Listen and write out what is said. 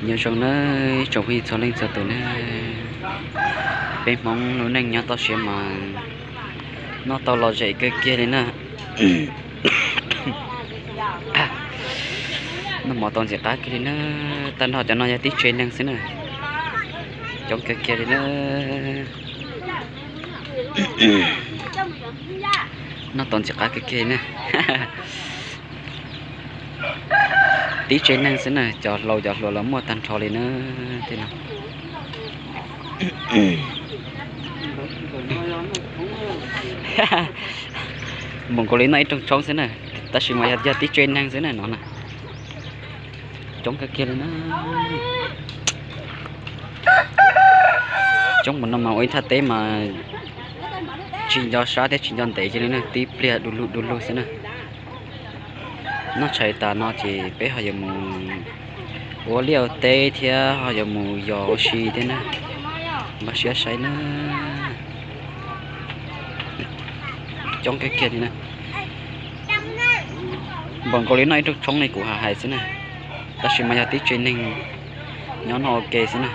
Nyob zoo nawb tsoom phooj ywg txhua leej txhua tus na, peb Hmoob lub neej nyob toj siab mas noj tau lom zem kawg kiag li na. Noj mov tau ntxim qab kiag li na, tag nrho cov no yog tib tsev neeg xwb na, coob kawg kiag li na. Noj tau ntxim qab kawg kiag li na. Tib tsev neeg xwb na, cov hlau cov hluas los muaj tag nrho li na. Tej no npaum nkaus li noj ib rooj tshoob xwb na, tab sis mas yog tib tsev neeg xwb na no na. Coob kawg kiag li na. Coob mus no mas ua ib thaj teb mas tsis nco sab thiab tsis nco ntev kiag li na, tib pliag du lug du lug xwb na. Noj tshais tas no ces peb ho yuav mus ua liaj ua teb thiab ho yuav mus yos ua si thiab na. Npaj siab saib na. Coob kawg kiag li na. Npaum nkaus li noj ib rooj tshoob li kuv hais xwb na, tab sis mas yog tib tsev neeg nyob noj ua ke xwb na.